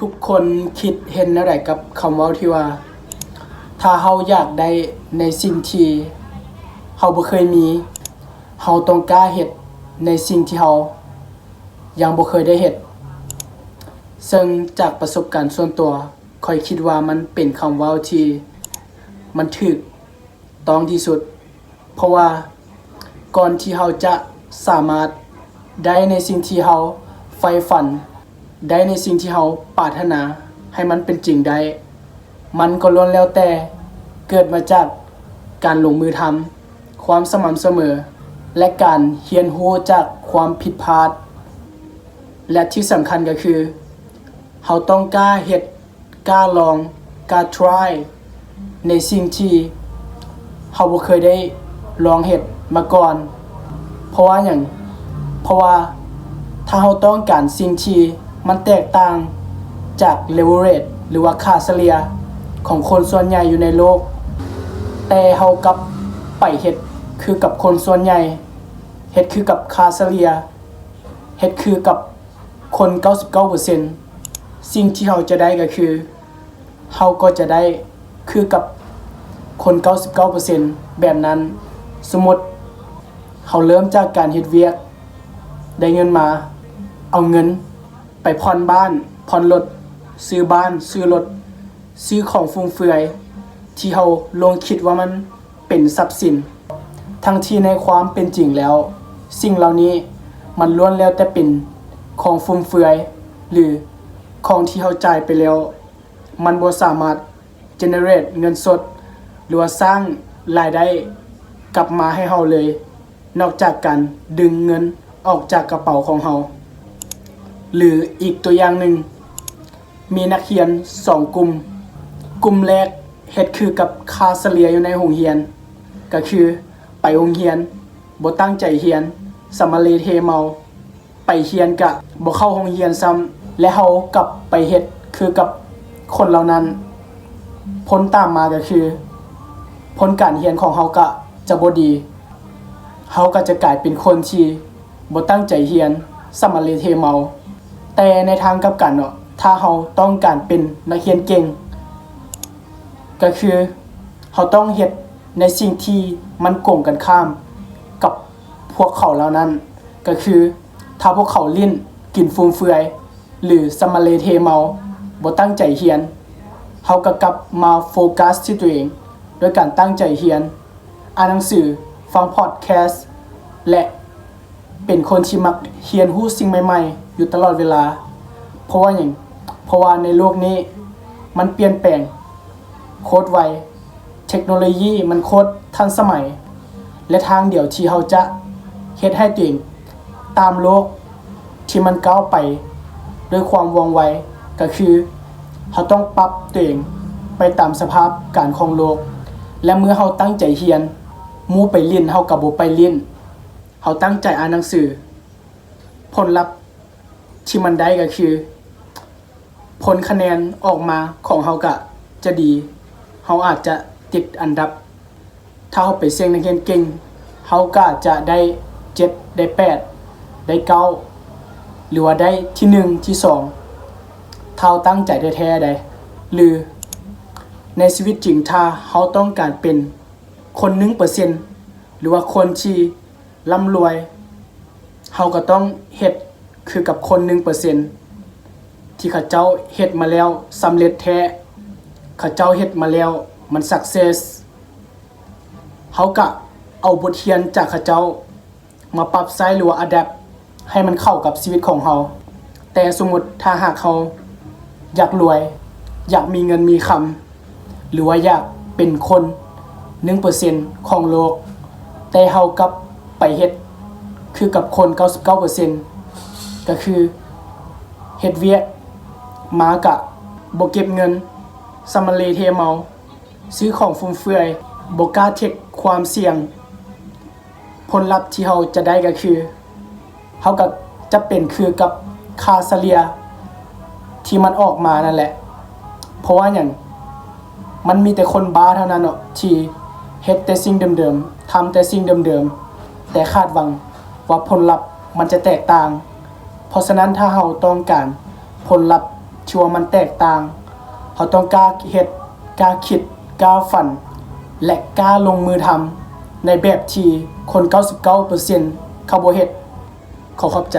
ທຸກຄົນຄິດເຫັນແນວໃດກັບຄຳເວົ້າທີ່ວ່າ ຖ້າເຮົາຢາກໄດ້ໃນສິ່ງທີ່ເຮົາບໍ່ເຄີຍມີ, ເຮົາຕ້ອງກ້າເຮັດໃນສິ່ງທີ່ເຮົາຍັງບໍ່ເຄີຍໄດ້ເຮັດ. ເຊິ່ງຈາກປະສົບການສ່ວນຕົວ, ຂ້ອຍຄິດວ່າມັນເປັນຄຳເວົ້າທີ່ມັນຖືກ ຕ້ອງທີ່ສຸດ, ເພາະວ່າກ່ອນທີ່ເຮົາຈະສາມາດໄດ້ໃນສິ່ງທີ່ເຮົາໃຝ່ຝັນ, ໄດ້ໃນສິ່ງທີ່ເຮົາປາດຖະໜາໃຫ້ມັນເປັນຈິງໄດ້, ມັນກໍລ້ວນແລ້ວແຕ່ເກີດມາຈາກການລົງມືທຳ, ຄວາມສະໝ່ຳສະເໝີ ແລະ ການຮຽນຮູ້ຈາກຄວາມຜິດພາດ. ແລະ ທີ່ສຳຄັນກໍຄື ເຮົາຕ້ອງກ້າເຮັດ ກ້າລອງ, ກ້າ try ໃນສິ່ງທີ່ເຮົາບໍ່ເຄີຍໄດ້ລອງເຮັດມາກ່ອນ. ເພາະວ່າຫຍັງ? ເພາະວ່າຖ້າເຮົາຕ້ອງການສິ່ງທີ່ມັນແຕກຕ່າງຈາກ leverage ຫຼືວ່າຄ່າສະເລ່ຍຂອງຄົນສ່ວນໃຫຍ່ຢູ່ໃນໂລກ, ແຕ່ເຮົາກັບໄປເຮັດຄືກັບຄົນສ່ວນໃຫຍ່, ເຮັດຄືກັບຄ່າສະເລ່ຍ, ເຮັດຄືກັບ ຄົນເກົ້າສິບເກົ້າເປີເຊັນ, ສິ່ງທີ່ເຮົາຈະໄດ້ກໍຄື ເຮົາກໍຈະໄດ້ຄືກັບຄົນເກົ້າສິບເກົ້າເປີເຊັນແບບນັ້ນ. ສົມມຸດເຮົາເລີ່ມຈາກການເຮັດວຽກ, ໄດ້ເງິນມາ, ເອົາເງິນໄປຜ່ອນບ້ານ, ຜ່ອນລົດ, ຊື້ບ້ານ, ຊື້ລົດ, ຊື້ຂອງຟຸມເຟືອຍທີ່ເຮົາຫຼົງຄິດວ່າມັນ ເປັນຊັບສິນ, ທັງທີ່ໃນຄວາມເປັນຈິງແລ້ວ ສິ່ງເຫຼົ່ານີ້ມັນລ້ວນແລ້ວແຕ່ເປັນຂອງຟຸມເຟືອຍ ຫຼື ຂອງທີ່ເຮົາຈ່າຍໄປແລ້ວ, ມັນບໍ່ສາມາດ generate ເງິນສົດ ຫຼືວ່າສ້າງລາຍໄດ້ກັບມາໃຫ້ເຮົາເລີຍ, ນອກຈາກການດຶງເງິນອອກຈາກກະເປົາຂອງເຮົາ. ຫຼື ອີກຕົວຢ່າງໜຶ່ງ, ມີນັກຮຽນສອງກຸ່ມ, ກຸ່ມແລກເຮັດຄືກັບຄ່າສະເລ່ຍຢູ່ໃນໂຮງຮຽນ, ກໍຄືໄປໂຮງຮຽນບໍ່ຕັ້ງໃຈຮຽນ, ສຳມະເລເທເມົາ, ໄປຮຽນກະບໍ່ເຂົ້າໂຮງຮຽນຊ້ຳ ແລະ ເຮົາກັບໄປເຮັດຄືກັບຄົນເຫຼົ່ານັ້ນ, ຜົນຕາມມາກໍຄື ຜົນການຮຽນຂອງເຮົາກະຈະບໍ່ດີ, ເຮົາກໍຈະກາຍເປັນຄົນທີ່ ບໍ່ຕັ້ງໃຈຮຽນ, ສຳມະເລເທເມົາ. ແຕ່ໃນທາງກັບກັນເນາະ, ຖ້າເຮົາຕ້ອງການເປັນນັກຮຽນເກັ່ງ, ກໍຄືເຮົາຕ້ອງເຮັດໃນສິ່ງທີ່ມັນກົງກັນຂ້າມກັບພວກເຂົາເຫຼົ່ານັ້ນ, ກໍຄືຖ້າພວກເຂົາຫຼິ້ນ, ກິນຟຸມເຟືອຍ ຫຼື ສຳມະເລເທເມົາ, ບໍ່ຕັ້ງໃຈຮຽນ, ເຮົາກໍກັບມາໂຟກັສທີ່ຕົວເອງ ໂດຍການຕັ້ງໃຈຮຽນ, ອ່ານໜັງສື, ຟັງພອດແຄສ ແລະ ເປັນຄົນທີ່ມັກຮຽນຮູ້ສິ່ງໃໝ່ໆຢູ່ຕະຫຼອດເວລາ. ເພາະວ່າຫຍັງ? ເພາະວ່າໃນໂລກນີ້ມັນປ່ຽນແປງໂຄດໄວ, ເທັກໂນໂລຢີມັນໂຄດທັນສະໄໝ, ແລະ ທາງດຽວທີ່ເຮົາຈະເຮັດໃຫ້ຕົວເອງຕາມໂລກທີ່ມັນກ້າວໄປດ້ວຍຄວາມວ່ອງໄວ ກໍຄືເຮົາຕ້ອງປັບຕົວເອງໄປຕາມສະພາບການຂອງໂລກ. ແລະ ເມື່ອເຮົາຕັ້ງໃຈຮຽນ, ໝູ່ໄປຫຼິ້ນເຮົາກໍບໍ່ໄປຫຼິ້ນ, ເຮົາຕັ້ງໃຈອ່ານໜັງສື, ຜົນລັບທີ່ມັນໄດ້ກໍຄື ຜົນຄະແນນອອກມາຂອງເຮົາກະຈະດີ, ເຮົາອາດຈະຕິດອັນດັບ. ຖ້າເຮົາໄປສ່ຽງນັກຮຽນເກັ່ງ, ເຮົາກະຈະໄດ້ເຈັດ, ໄດ້ແປດ, ໄດ້ເກົ້າ ຫຼືວ່າໄດ້ທີໜຶ່ງ, ທີສອງ ຖ້າເຮົາຕັ້ງໃຈແທ້ໆໃດ໋. ຫຼື ໃນຊີວິດຈິງ, ຖ້າເຮົາຕ້ອງການເປັນຄົນໜຶ່ງເປີເຊັນ ຫຼືວ່າຄົນທີ່ ລ່ຳລວຍ, ເຮົາກໍຕ້ອງເຮັດຄືກັບຄົນໜຶ່ງເປີເຊັນ ທີ່ເຂົາເຈົ້າເຮັດມາແລ້ວສຳເລັດແທ້, ເຂົາເຈົ້າເຮັດມາແລ້ວມັນ success. ເຮົາກະເອົາບົດຮຽນຈາກເຂົາເຈົ້າມາປັບໃຊ້ ຫຼືວ່າ adapt ໃຫ້ມັນເຂົ້າກັບຊີວິດຂອງເຮົາ. ແຕ່ສົມມຸດຖ້າຫາກເຮົາຢາກລວຍ, ຢາກມີເງິນມີຄຳ, ຫຼືວ່າຢາກເປັນຄົນໜຶ່ງເປີເຊັນຂອງໂລກ, ແຕ່ເຮົາກັບໄປເຮັດຄືກັບຄົນເກົ້າສິບເກົ້າເປີເຊັນ, ກໍຄືເຮັດວຽກມາກະບໍ່ເກັບເງິນ, ສຳມະເລເທເມົາ, ຊື້ຂອງຟຸມເຟືອຍ, ບໍ່ກ້າເທັກຄວາມສ່ຽງ. ຜົນລັບທີ່ເຮົາຈະໄດ້ກໍຄື ເຮົາກໍຈະເປັນຄືກັບຄ່າສະເລ່ຍທີ່ມັນອອກມານັ້ນແຫຼະ. ເພາະວ່າຫຍັງ? ມັນມີແຕ່ຄົນບ້າເທົ່ານັ້ນເນາະ ທີ່ເຮັດແຕ່ສິ່ງເດີມໆ, ທຳແຕ່ສິ່ງເດີມໆ, ແຕ່ຄາດຫວັງວ່າຜົນລັບມັນຈະແຕກຕ່າງ. ເພາະສະນັ້ນ, ຖ້າເຮົາຕ້ອງການຜົນລັບ ທີ່ວ່າມັນແຕກຕ່າງ. ເຮົາຕ້ອງກ້າເຮັດ, ກ້າຄິດ, ກ້າຝັນ ແລະ ກ້າລົງມືທຳ ໃນແບບທີ່ຄົນເກົ້າສິບເກົ້າເປີເຊັນເຂົາບໍ່ເຮັດ. ຂໍຂອບໃຈ.